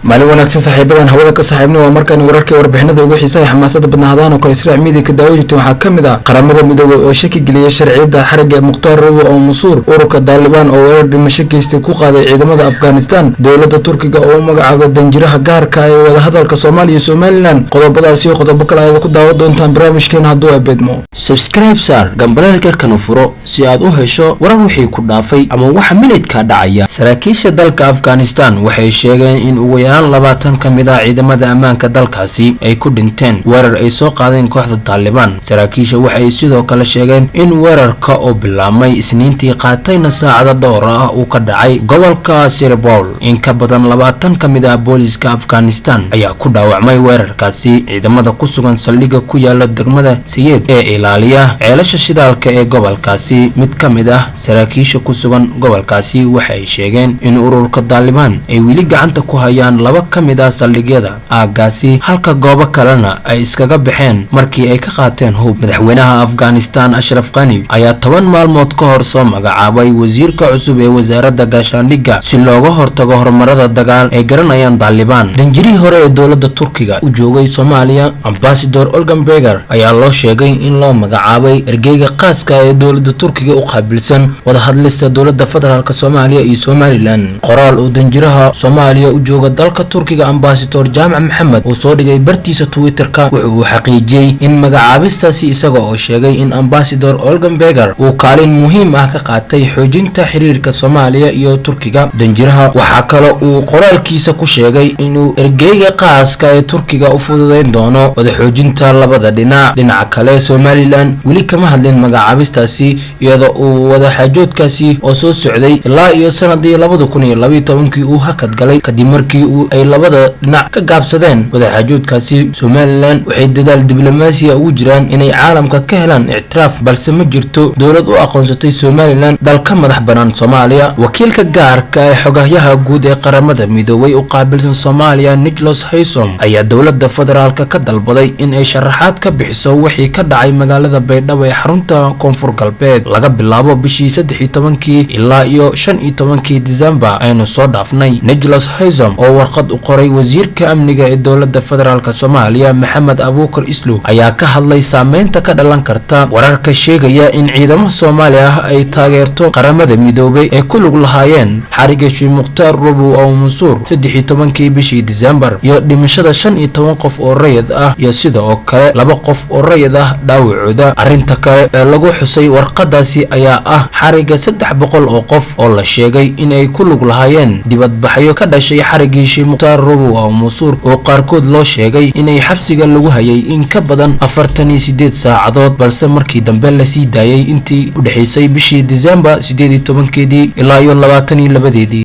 Maalin wanaagsan, saaxiibadan hawada ka saaxiibnay. Waa markaan wararkii, warbixinada ugu xiisaha, xamaasada badnaadaan oo kale Israac Media ka daawo jirtay. Waxaa ka mid ah Qaramada Midoobay oo shaki geliyay sharciyada xarigga Mukhtaar Robo oo Mansuur, ururka Daalibaan oo weerar dhimasho geystay ku qaaday ciidamada Afghanistan, dowladda Turkiga oo u magacaabda danjiraha gaarka ee wadahadalka Soomaaliya iyo Somaliland. Qodobadaasi iyo qodobo kale ayaad ku daawan doontaan barnaamijkeena hadduu abeedmo. Subscribe saar, gambaleelkarkana furo si aad u hesho warar wixii ku dhaafay ama waxa minidka dhacaya. Saraakiisha dalka Afghanistan waxay sheegeen in ugu yaraan 20 ka mid ah ciidamada ammaanka dalkaasi ay ku dhinteen weerar ay soo qaadeen kooxda Taalibaan. Saraakiisha waxay sidoo kale sheegeen in weerarka oo bilaabmay Isniintii, qaatayna saacado dhowr ah, uu ka dhacay gobolka Sirbowl. In ka badan 20 ka mid ah booliska Afghanistan ayaa ku dhaawacmay weerarkaasi. Ciidamada ku sugan saldhigga ku yaala degmada Sayid ee ilaaliya ceelasha shidaalka ee gobolkaasi, mid ka mid ah saraakiisha ku sugan gobolkaasi waxay sheegeen in ururka Taalibaan ay weli gacanta ku hayaan laba ka mid ah saldhigyada aagaasi, halka goobo kalena ay iskaga baxeen markii ay ka qaateen hub. Madaxweynaha Afghanistan Ashraf Qani ayaa 10 maalmood ka hor soo magacaabay wasiirka cusub ee wasaaradda gaashaandhigga si looga hortago horumarada dagaal ay garanayaan Taalibaan. Danjirihii hore ee dowladda Turkiga u joogay Soomaaliya, Ambasador Olgan Beger, ayaa loo sheegay in loo magacaabay ergeyga khaaska ee dowladda Turkiga u qaabilsan wadahadlista dowladda federaalk Soomaaliya iyo Somaliland. Qoraal uu danjiraha Soomaaliya u jooga dalka Turkiga, Ambasador Jaamac Maxamed, uu soo dhigay bartiisa Twitterka, wuxu uu xaqiijiyey in magacaabistaasi, isaga oo sheegay in Ambasador Olgan Beger uu kaalin muhiim ah ka qaatay xoojinta xiriirka Soomaaliya iyo Turkiga. Danjiraha waxaa kale uu qoraalkiisa ku sheegay inuu ergeyga qaaska ee Turkiga u fududeyn doono wada xoojinta labada dhinac. Dhinaca kale, Somaliland weli kama hadlin magacaabistaasi, iyadoo uu wadaxaajoodkaasi oo soo socday ilaa iyo sanadii 2012-kii uu hakad galay kadib markii uu ay labada dhinac ka gaabsadeen wadaxaajoodkaasi. Somaliland waxay dadaal diblomaasiya ugu jiraan inay caalamka ka helaan ictiraaf, balse ma jirto dowlad u aqoonsatay Somaliland dal ka madax banaan Soomaaliya. Wakiilka gaarka ee xoghayaha guud ee Qaramada Midoobay u qaabilsan Soomaaliya, Nicholas Haysom, ayaa dowladda federaalka ka dalbaday in ay sharaxaad ka bixiso wixii ka dhacay magaalada Baydhabo ee xarunta Koonfur Galbeed laga bilaabo bishii 13-kii ilaa iyo 15-kii Disembar aynu soo dhaafnay. Nicholas Haysom oo warqad u qoray wasiirka amniga ee dowladda federaalk Soomaaliya, Maxamed Abuukar Islow, ayaa ka hadlay saameynta ka dhalan karta wararka sheegaya in ciidamo Soomaali ah ay taageerto Qaramada Midoobay ay ku lug lahaayeen xariga Sheekh Mukhtaar Robow aw Mansuur 13-kii bishii Disembar iyo dhimashada 15 qof oo rayid ah iyo sida oo kale laba qof oo rayid ah dhaawacooda. Arrinta kale ee lagu xusay warqadaasi ayaa ah xariga 300 oo qof oo la sheegay inay ku lug lahaayeen dibadbaxyo ka dhashay xarigii Sheekh Mukhtaar Robow aw Mansuur, oo qaarkood loo sheegay inay xabsiga lagu hayay in ka badan 48 saacadood, balse markii dambe lasii daayay intii u dhexaysay bishii Disembar 18-keedii ilaa iyo 22-deedii.